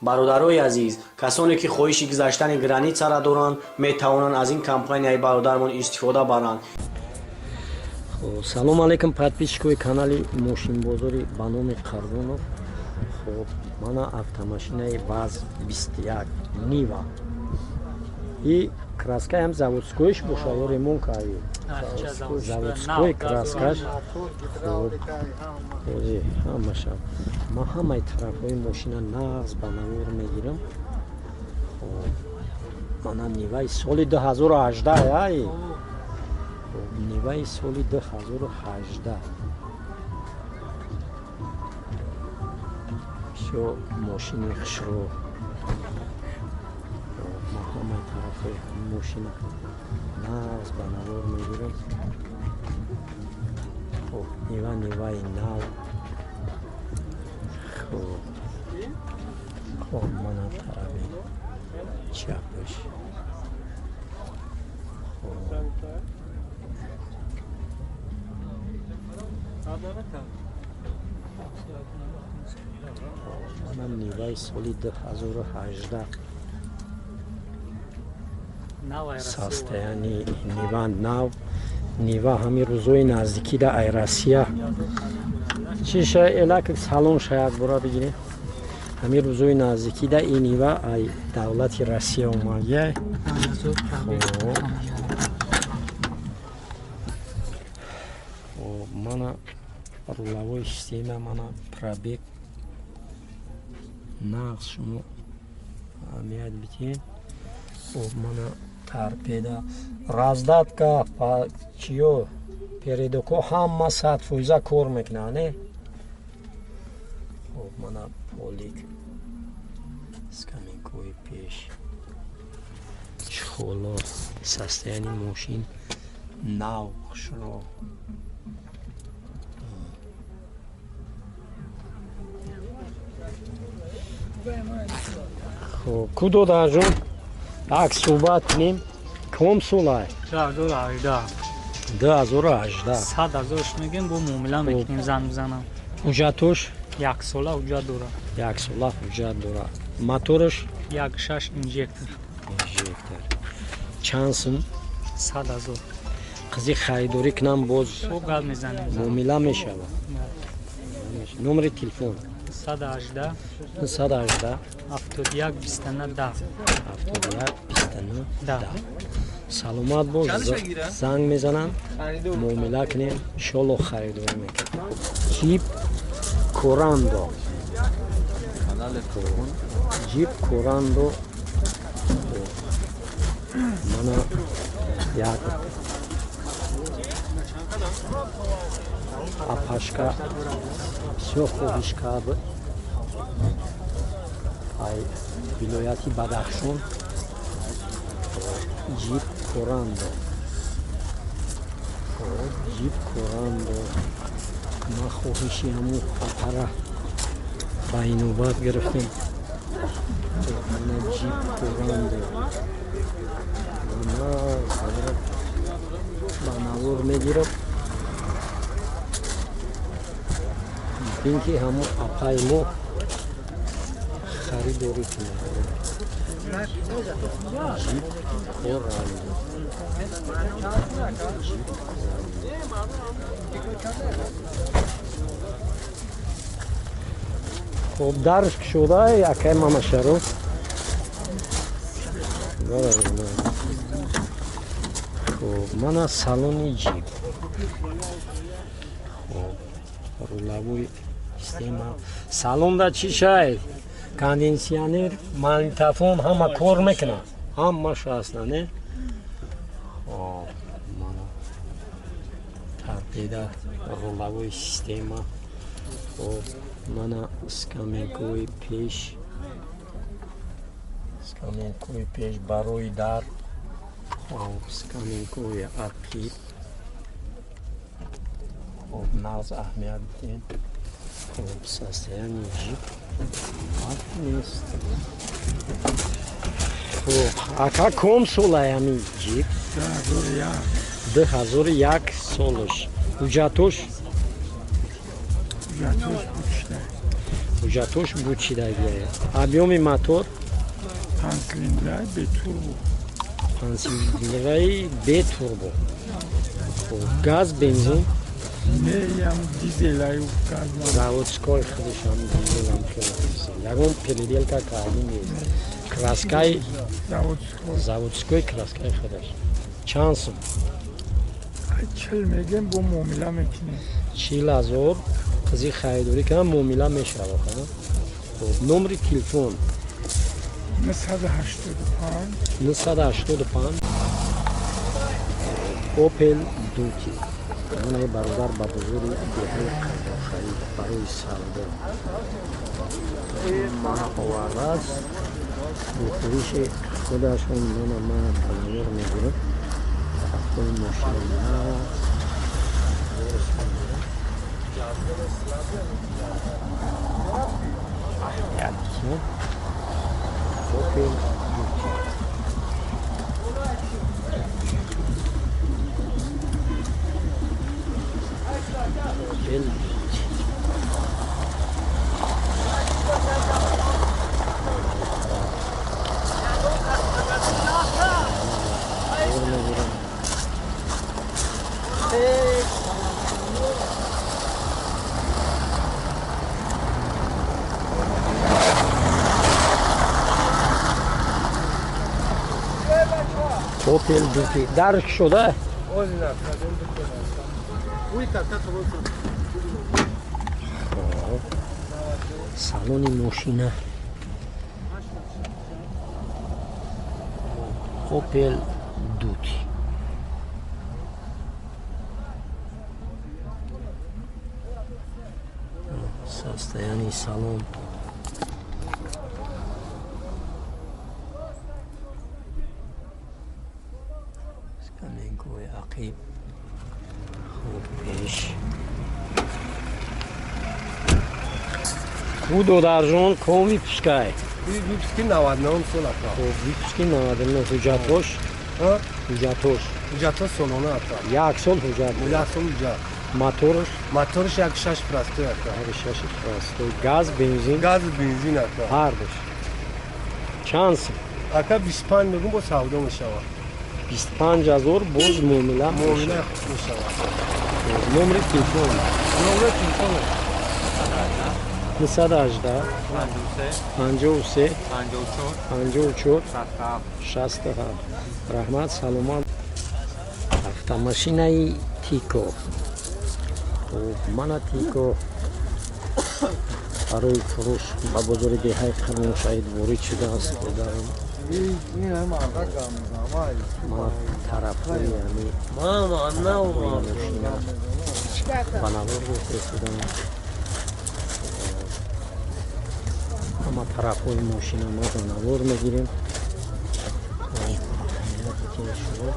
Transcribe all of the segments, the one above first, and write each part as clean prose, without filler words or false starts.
Бародарои азиз, касоне ки хоҳиши гузаштани границара доранд, метавонанд аз ин компанияи бародармон истифода баранд. Салом алейкум, подписчикои канали Мошинбозори ба номи Қарбонов. Хоб, мана автомашинаи ВАЗ 21 Нива. И краскаам заводскойш боша ё ремонт каи? Заводской краскаш. Хоб, ози ҳамаша. Ман ҳамаи тарафҳои мошина нағз ба навор мегирам. Хоб, мана Ниваи соли 2018, ай? Ниваи соли 2018. Всё, мошини хушро. Ман ҳамаи тарафҳои мошина нағз ба навор мегирам. Хоб, Нива, Ниваи нав. Хоб, хоб, мана тарафи чапаш. Хоб, манам Ниваи соли 2018, состояние Нива нав. Нива ҳамин рӯзои наздикида ай Россия чиша элак салон шаяд бора бигирем. Ҳамин рӯзои наздикида и Нива ай давлати Россия омадия. Хоб, мана руловой система, мана пробег нағз, шумо аҳамият битиҳед. Хоб, мана торпеда, раздатка, чиё, передоко ҳама 100% кор мекунад, не? Хоб, мана полик, скамейкои пеш, чхоло, состояние мошин нав, хушро. Хоб, ку додарҷон, ак суҳбат кунем. Ком солай? 2018. 2018. 100 000 мегем, бо муомила мекунем, зан бизанам. Ҳуҷҷатош? Яксола ҳуҷҷат дора. Яксола ҳуҷҷат дора. Мотораш? 1,6 инжектор. Инжектор. Чанд сум? 100 000. Қизи харидорӣ кунам, боз Хуб, гап мезанем. муомила мешавад. Номери телефон? 118. 118. 71 29 10. 71 29 10. 10. Саломат бош, занг мезанам, муомила кунем, иншолло харидорӣ мекунем. Ҷип Корандо, Ҷип Корандо. Мана як апашка бисёр хоҳиш кард ай вилояти Бадахшон. Ҷип Корандо, Ҷип Корандо. Ман хоҳиши ҳамун апара ба инобат гирифтем. Мана Ҷип Корандо, мана ба навор мегирам, мумкин ки ҳамун апаи мо харидорӣ кунад. Ҷип Корандо, Ҷип Корандо. Хоб, дарш кушода, акай Мамашароф. Хоб, мана салони ҷип. Хоб, руловой система. Салонда чӣ шай? Кондитсионер, магнитофон ҳама кор мекунад, ҳамаш ҳаста, не? Хоб, мана торпеда, руловой система. Хоб, мана скамейкои пеш, скамейкои пеш барои дар. Хоб, скамейкои ақиб. Хоб, нағз аҳамият бидиҳем. Хоб, состояние ҷип бад нест. Хоб, ака, ком солай ҳамин ҷип? 2001 солаш. Ҳуҷҷатош? Ҳуҷҷатош буд чидагия. Объёми мотор? Панҷсилиндраи бетурбо. Панҷсилиндраи бетурбо. Газ, бензин? Не, ям дизелаю газ. Заводской худашам дизелам хела. Ягон переделка карди нест. Краскаи заводской. Заводской краскаи худаш. Чанд сум? 40 мегем, бо муомила мекунем. 40 000 қизи харидорӣ кунам, муомила мешавад. Хуб, номери телефон? 985. 985. Опел Дути. Манаи бародар ба бозори деҳаи Қирбошаид барои савдо мана овардааст. Бо хоҳиши худашон мана мана ба навор мегирам. Тарафҳои мошина. Опел Дути. Опел Дути. Мегирам. Опел Дути. Дарк шуда? Салони мошина. Опел Дути. Состояние салон. Скамейкаи ақиб. Хуб, пеш. Ку додарҷон, ком выпускай? Выпуски 99 сол, ака. Хуб, выпуски 99. Ҳуҷҷатош? Ҳуҷҷатош? Ҳуҷҷатош солона, ака. Як сол ҳуҷҷат? Як сол ҳуҷҷат. Моторш? Моторш як шаш простой, ака. Як шаш простой. Газ, бензин? Газ, бензин, ака. Ҳардуш. Чанд сум? Ака, 25 мегум, бо савдо мешавад. 25 000, боз муомила? Муомила мешавад. Номери телефон? Номери телефон. 918 53 54 67. Раҳмат, саломат. Автомашинаи Тико. Хуб, мана Тико барои фурӯш ба бозори деҳаи Қирмоншаҳид ворид шудааст. Додарам, мана тарафҳои ҳами мошина ба навор гирифта шудам. Ҳама тарафҳои мошина мо ба навор мегирем. Шумо.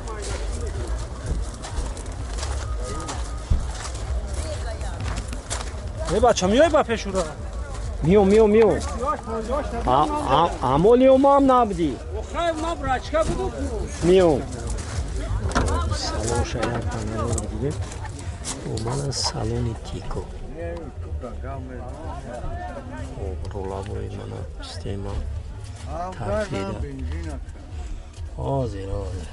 Не, бача, миёй ба пешура. Миём, миём, миём. Амоли омам набудӣ. Миём. Салон шаяк ба навор бигирем. Омада салони Тико. Рулавои мана система тарфида. Ҳозир, ҳозир.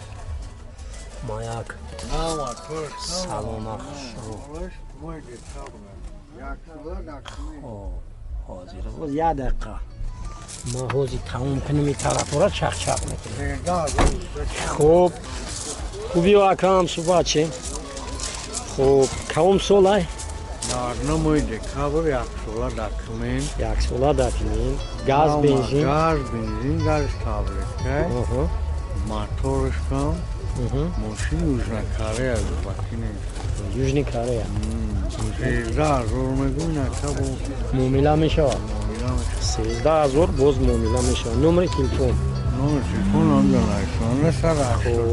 Ма як салона хушрӯ. Ҳозир, боз як дақиқа. Ма ҳозир тамом кунем ин тарафҳоро, чақ-чақ мекунем. Хуб, хубиё, акам, суҳбат Хуб, кадом солай? 99 декабр, яксола документ. Яксола документ. Газ, бензин? Газ, бензин, газ таблетка. Моторш кам. Мошин Южная Корея, Бакине. Южный Корея. 13 000 мегӯм, ака, бо Муомила мешавад? Муомила мешавад. 13 000, боз муомила мешавад. Номери телефон? Номер телефон ам. 985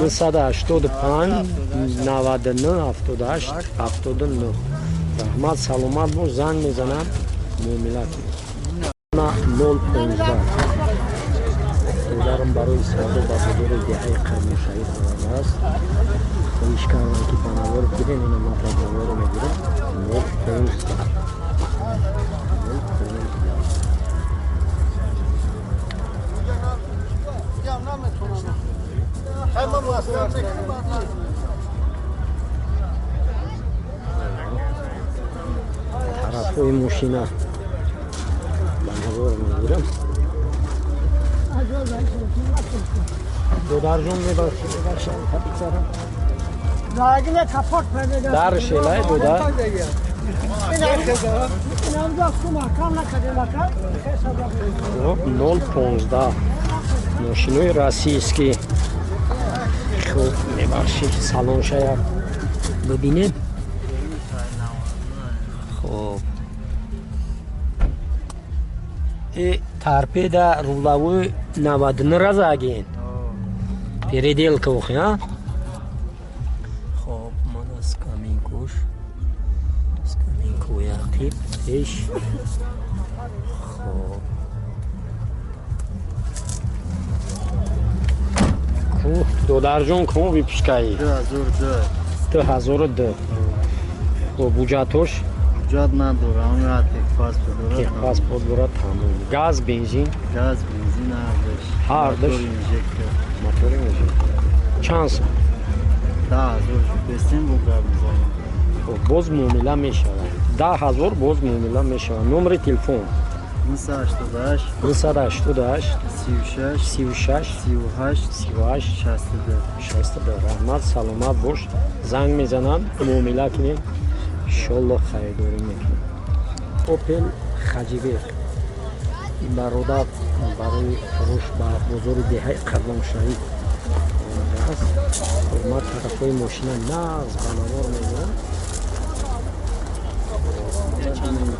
99 78 79. Раҳмат, саломат бош, занг мезанам, муомила кунед. 015 додарам барои савдо ба бозори деҳаи Қирмоншаҳид овардааст. Хоҳиш кардам, ки ба навор бигирем. Ина ман ба навор мегирам. 015. 0,15. Тарафҳои мошина ба навор мегирам. Додарҷон, мебахшед, бигзарам. Дар шелай додар. 0,15 мошинои российский. Хуб, мебахшед, салонша як бибинем. Хуб, и торпеда руловой 99 разаген. Переделка охи, а? Хоб, мана скамейкуш. Скамейкуи ақиб, пеш. Хоб. Ку, додарҷон, ку выпускаи? 2002. 2002. Хоб, ҳуҷҷатош? Ҳуҷҷат надорам, техпаспорт дорад. Техпаспорт дорад, тамом. Газ, бензин? Газ, бензин ҳардуш. Ҳардуш. Мотор инжектор. Мотори инжектор. Чанд сум? 10 000 бестем, бо гап мезанем. Хоб, боз муомила мешавад. 10 000 боз муомила мешавад. Номери телефон? 988. 988. 36. 36. 38. 38. 62. 62. Раҳмат, саломат бош. Занг мезанам, муомила кунем. Иншолло харидорӣ мекунем. Опел Хаҷибек. Ин бародар барои фурӯш ба бозори деҳаи Қаблоншаҳид омадааст. Ман тарафҳои мошина нағз ба навор мегирам.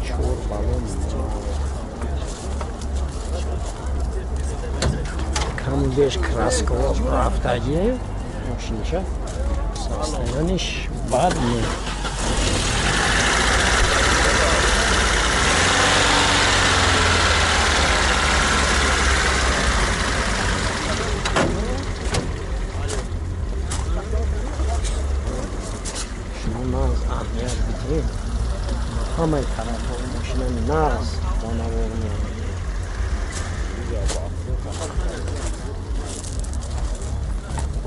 Чор балон каму беш краска рафтагӣ мошинча, состояниш бад не. Шумо нағз аҳамият бидиҳед, ҳамаи тарафҳои мошина нағз ба навор меояд.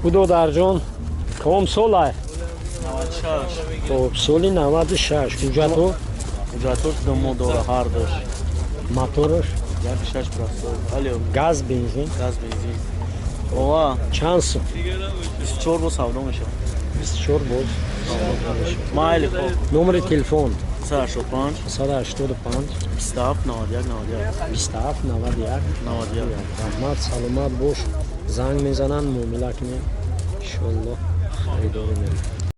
Кудодарҷон, ком солай? 96. Хоб, соли 96. Ҳуҷҷатҳо? Ҳуҷҷатҳош думо дора ҳардуш. Мотораш? 1,6 простой. Алё. Газ, бензин? Газ, бензин. Ова. Чанд сум? 24 боз савдо мешавад. 24 боз савдо мешавад. Майли, хоб. Номери телефон? 185. 185. 27 91 91. 27 91 91. Раҳмат, саломат бош. Занг мезананд, муомила кунем. Иншолло харидорӣ мекунем.